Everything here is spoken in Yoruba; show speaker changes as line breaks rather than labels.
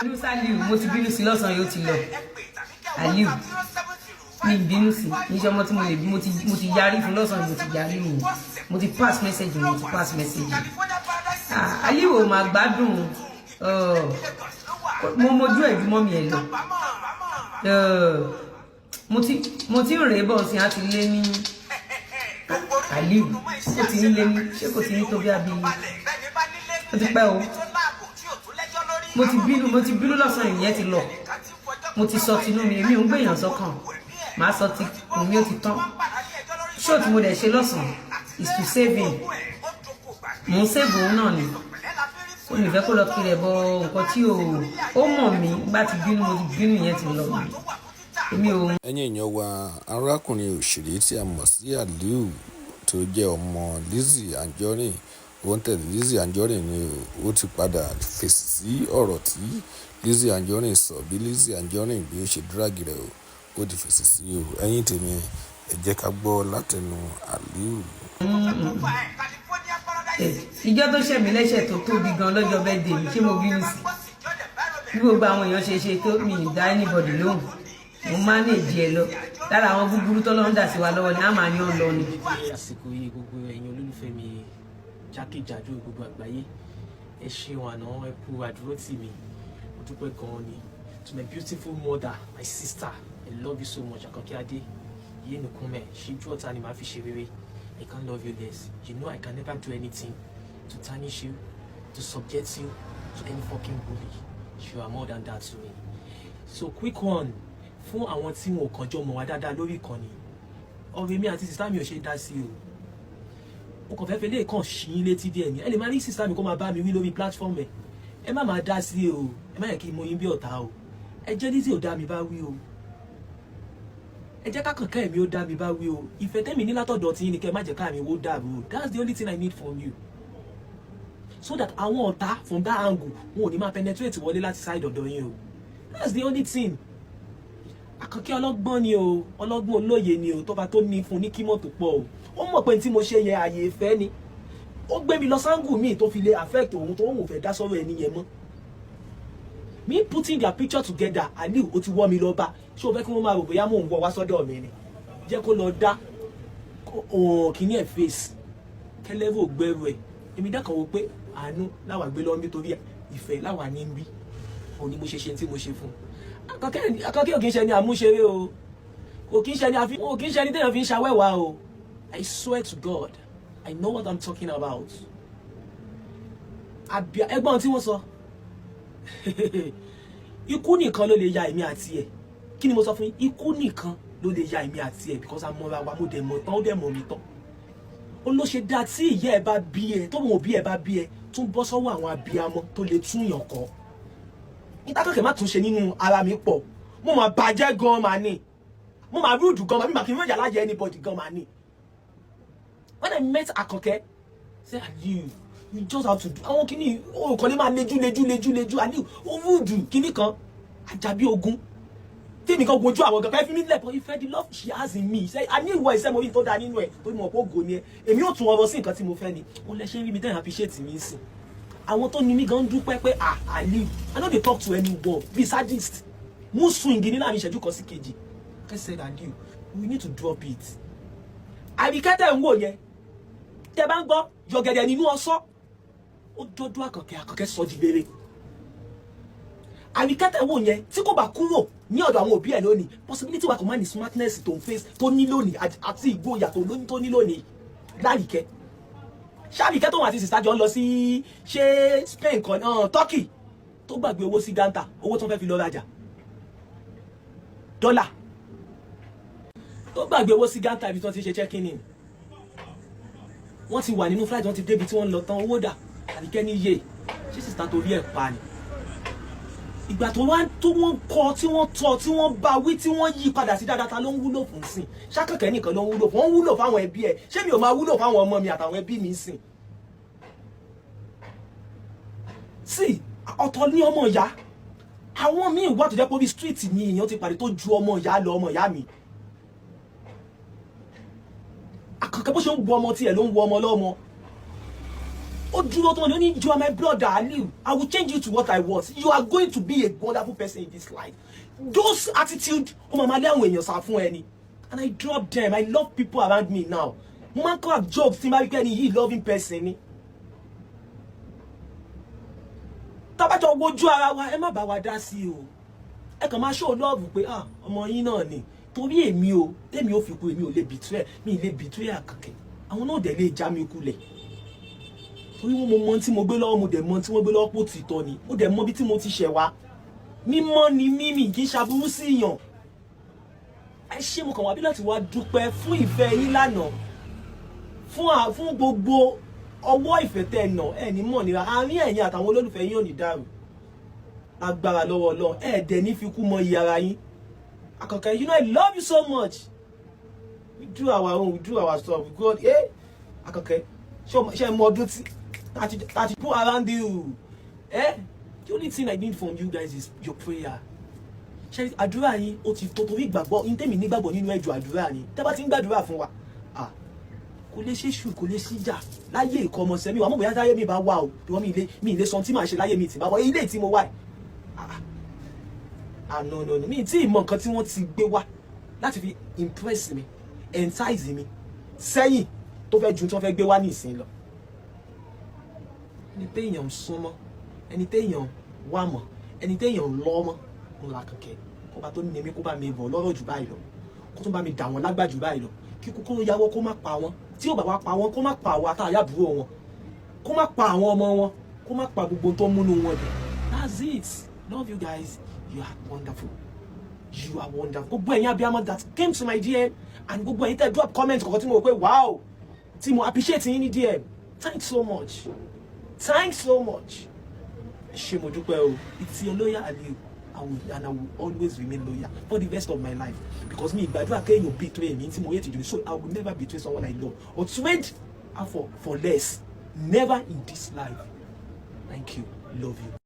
Bínú sálíù, mo ti bínú sí lọ́sàn-án, yóò ti lọ. Aliu, mi ì bínú sí ní iṣẹ́ ọmọ tí mo lè bí. Mo ti yarí fún lọ́sàn-án, mo ti yarí nìyẹn. Mo ti pass message, mo ti pass message. Ah, Aliu ò máa gbádùn. Mo mojú ẹ̀ ju mummy ẹ̀ lọ. Mo ti ń rèé bọ̀ sí, á ti lé ní Aliu, ó ti ń lé ní, ṣé kò ti ní tó bí àbí ó ti pẹ́ o. Mo ti bínú, mo ti bínú lọ́sàn-án, ìyẹn ti lọ. Mo ti sọ tinú mi. Èmi ò ń gbèyàn sọ́kàn, màá sọ ti kùn mi, ó ti tán. Ṣó tí mo dẹ̀ ṣe lọ́sàn-án is to save him. Mò ń save òun náà ni. Ó ní ìfẹ́ kó lọ kiri ẹ̀ bọ nǹkan tí ò ó mọ̀ mí. Bá ti bínú, mo ti bínú, ìyẹn ti lọ. Èmi ò.
Ẹ̀yin èèyàn wa, arákùnrin òṣèré tí a mọ̀ sí Aliu tó jẹ́ ọmọ Lizzy Anjorin, ó ń tẹ̀lé Lizzy Anjorin ni ó ti padà fèsì sí ọ̀rọ̀ tí Lizzy Anjorin sọ. Bí Lizzy Anjorin bí ó ṣe drag rẹ̀ o, ó ti fèsì sí o. Ẹ̀yin tèmi, ẹ jẹ́ ká gbọ́ látẹnu Aliu.
Ìjọ tó ṣẹ̀ mí lẹ́sẹ̀ tó tóbi gan lọ́jọ́ birthday mi, ṣé mo bínú sí? Bí gbogbo àwọn èèyàn ṣe ṣe tó, mi ì dá anybody lóhùn, mo manage ẹ lọ. Lára àwọn búburú tọ́lọ́ ń dà sí wa lọ́wọ́ ni a máa yan lọ ni.
Àsìkò yìí, gbogbo ẹ̀yin olólùfẹ́ mi jákèjádò gbogbo àgbáyé, ẹ ṣeun àná, ẹ kú àdúró tì mí, mo dúpẹ́ gan-an ni. To my beautiful mother, my sister, I love you so much. Àkànkẹ́ Adé yénukúnmẹ́ ṣíjú ọ̀tá ni màá fi ṣe rere. I can't love you less. You know I can never do anything to tarnish you, to subject you to any fucking bully. You are more than that to me. So quick one, fún àwọn tí wọn ò kàn jọ mọ̀ wá dáadáa lórí ìkànnì, ọ̀rọ̀ èmi àti sister mi ò ṣe dá sí o. Mo kàn fẹ́ fẹ́ lè kàn ṣí yín létí díẹ̀ ni. Ẹ lè máa rí sister mi kó máa bá mi wí lórí platform ẹ̀. Ẹ má máa dá sí o, ẹ má yẹ kí n mọ yín bí ọ̀tá o. Ẹ jẹ́ Lizzy ò dá mi bá wí o, ẹ jẹ́ kákànkẹ́ mi ó dá mi bá wí o. Ìfẹ́ tẹ́mi ní látọ̀dọ̀ tí yín ni kẹ́ ẹ má jẹ́ ká mi wó dàrú o. That's the only thing I need from you, so that àwọn ọ̀tá from that angle, wọn ò ní máa penetrate wọlé láti side ọ̀dọ̀ yín o. That's the only thing. Àkànkẹ́ ọlọ́gbọ́n ni o, ọlọ́gbọ́n olóye ni o. Tó bá tó ní fún ní kímọ̀ tó pọ̀ o, ó mọ̀ pé tí mo ṣe yẹn, àyè ìfẹ́ ni. Ó gbé mi lọ sí angle míì tó fi lè affect òun, tó òun ò fẹ́ dá sọ́rọ̀ ẹni yẹn mọ́. Me putting their picture together, Aliu, ó ti wọ́ mi lọ bá. Ṣé o fẹ́ kí wọ́n máa rò bóyá mò ń wọ́ wá sọ́dọ̀ mi ni? Jẹ́ kó lọ dá kíní ẹ̀ face kẹlẹ́rù gbẹrù ẹ̀. Èmi dákàn wò pé àánú láwà gbé lọ nítorí ìfẹ́ láwà ní bí òun ni mo ṣe ṣe tí mo ṣe fún un. Àkànkẹ́ ò kì í ṣe ni àmúṣeré o, kò kì í ṣe ni àfi, kò kì í ṣe ni téèyàn fi ń ṣawẹ́wà o. I swear to God, I know what I'm talking about. Àbí ẹgbọ́n tí wọ́n sọ, ikú nìkan ló lè ya èmi àti ẹ̀. Kí ni mo sọ fún yín? Ikú nìkan ló lè ya èmi àti ẹ̀, because amọ̀ra wa, mo dẹ̀ mọ̀ tán, ó dẹ̀ mọ̀ mi tán. Ó ló ṣe dáa tí ìyá ẹ bá bí ẹ, tó wọn òbí ẹ bá bí ẹ, tún bọ́ sọ́wọ́ àwọn abiyamọ tó lè tún yàn kọ́. Ìtàkùnkẹ́ má tún ṣe nínú ara mi pọ̀. Mo máa bàjẹ́ gan máa ní, mo máa rude gan máa bí màá kí n rànjà láyé anybody gan máa ní. When I met Àkànkẹ́, say, "Aliu, you just have to do àwọn kìíní o kàn lè máa lejú lejú lejú lejú. Aliu, ó rude kìíní kan àjàbí ogun tèmi kan wojú àwọn gan fẹ́ fi mí lẹ̀." But ìfẹ́, the love she has in me, ṣe a ní ìwọ ìṣẹ́ mo rí tó dáa nínú ẹ̀, tó mọ̀ pé ògo ni ẹ. Èmi ò tún ọ̀rọ̀ sí nǹkan tí mo fẹ́ ni ó lẹ ṣe ń rí mi tẹ́yìn appreciate mi sí. Àwọn tó ní mí gan dúpẹ́ pé, ah, Aliu, I no dey talk to anyone be sadist, mú swing ní láàrin ìṣẹ́jú kan sí kejì. I said, "Aliu, we need to drop it." Àbíkẹ́ tẹ̀ ń wò yẹn, tẹ́ bá ń gbọ́ yọ̀gẹ̀dẹ̀ nínú ọsọ́, ó dọ́dún Àkànkẹ́. Àkànkẹ́ sọ di rere. Àbíkẹ́ tẹ̀ ń wò yẹn, tí kò bá kúrò ní ọ̀dọ̀ àwọn òbí ẹ̀ lónìí, possibility wa kò má ní smartness tó ń face tó ní lónìí àti ìgboyà tó lóní tó ní lónìí. Láàríkẹ́, ṣáàríkẹ́ tóun àti sister jọ ń lọ sí, ṣé Spain kan náà, Turkey, tó gbàgbé owó sí ganta, owó tó ń fẹ́ fi lọ rajà, dọ́là, tó gbàgbé owó sí ganta ibi tí wọ́n ti ṣe checking in. Wọ́n ti wà nínú flight, wọ́n ti débi tí wọ́n ń lọ tán. Owó dà? Àbíkẹ́ ní yé, ṣé sister torí ẹ̀ pa ni? Ìgbà tó wá tó wọ́n kọ́, tí wọ́n tọ́, tí wọ́n bá wí, tí wọ́n yí padà sí dáadáa, ta ló ń wúlò fún sìn? Ṣákàkẹ́ nìkan ló ń wúlò fún? Wọ́n wúlò fáwọn ẹbí ẹ̀. Ṣé mi ò máa wúlò fáwọn ọmọ mi àtàwọn ẹbí mi sìn? Sí ọ̀tọ̀ ní ọmọ ìyá. Àwọn míì wà tó jẹ́ pé orí street ni èèyàn ti pàdé tó ju ọmọ ìyá lọ. Ọmọ ìyá mi Àkànkẹ́, bó ṣe ń wo ọmọ tiẹ̀ ló ń wo ọmọ lọ́mọ. Ó dúró tó ní, ó ní, "You are my brother, Aliu. I will change you to what I want. You are going to be a wonderful person in this life." Those attitude, ó máa lé àwọn èèyàn sá fún ẹni, and I drop them. I love people around me now. Mo máa ń crack jokes tí n bá rí pé ẹni yìí loving person ni. Tábàjọ wojú ara wa, ẹ má bá wa dá sí o. Ẹ kàn máa show love pé, ah, ọmọ yín náà ni. Torí èmi o, tèmi ò fi kú, èmi ò lè betray, mi ì lè betray Àkànkẹ́. Àwọn náà dẹ̀ lè já mi kulẹ̀, torí wọn mo mọ tí mo gbé lọ́wọ́, mo dẹ̀ mọ tí wọ́n gbé lọ́wọ́ pò tìtọ́ ni. Mo dẹ̀ mọ bí tí mo ti ṣẹ̀ wá. Mímọ́ ni mímì, kì í ṣaburú sí yàn. Ẹ ṣé, mo kàn wá bí láti wá dúpẹ́ fún ìfẹ́ yín lánàá, fún gbogbo ọwọ́ ìfẹ́ tẹ́ ẹ nà. Ẹ ní mọ̀ nira, àárín ẹ̀yin àtàwọn olólùfẹ́ yín ò ní dàrú agbára lọ́wọ́ Ọlọ́run. Ẹ dẹ̀ ní fi kú mọ iye ara yín. Àkànkẹ́, you know I love you so much. We do our own, we do our stuff, we go. Eh, Àkànkẹ́, ṣé ẹ mọ ọdún tí thirty put around you? Eh, the only thing I need from you guys is your prayer. Ṣe àdúrà yín ó ti tó, torí ìgbàgbọ́ ní tèmi, nígbàgbọ́ nínú ẹjọ́ àdúrà ni. Tẹ́ bá ti ń gbàdúrà fún wa, ah, kò lè ṣe ṣù, kò lè síjà láyé. Ìkọ́ ọmọ sẹ́mi wà mọ̀ bóyá táyé mi bá wà o, ìwọ́n mi ilé sọ tí màá ṣe láyé mi tì bá wọ ilé tí mo wà yìí. Ah, no, no, no, mi tí ì mọ nǹkan tí wọ́n ti gbé wá láti fi impress mi, entice mi sẹ́yìn, tó fẹ́ ju tí wọ́n fẹ́ gbé wá ní ìsìn lọ. Ẹni téèyàn ń súnmọ́, ẹni téèyàn wà mọ̀, ẹni téèyàn ń lọ́ mọ́ ń la Àkànkẹ́. Kó bá tó ní mi, kó bá mi bọ̀ lọ́rọ̀ jù báyìí lọ, kó tún bá mi dà wọ́n lágbà jù báyìí lọ, kí kúkúrú yáwọ́ kó má pa wọ́n. Tí ò bá wá pa wọ́n, kó má pa àwọn àtàyàbúrò wọn, kó má pa àwọn ọmọ wọn, kó má pa gbogbo tó múnú wọn dùn. That's it. Love you guys. You are wonderful, you are wonderful. Gbogbo ẹ̀yin abiyamọ that came to my DM and gbogbo ẹ̀yin tẹ́ drop comment kọ̀ọ̀kan tí mo rò pé wow, tí mo appreciate yín ní DM, thanks so much, thanks so much. Ẹ ṣé, mo dúpẹ́ o. It's your loyal Aliu. I will always remain loyal for the rest of my life, because mi ìgbàdúrà kéèyàn betray mi tí mo hate jù. So I will never betray someone I love or trade her for less. Never in this life. Thank you. Love you.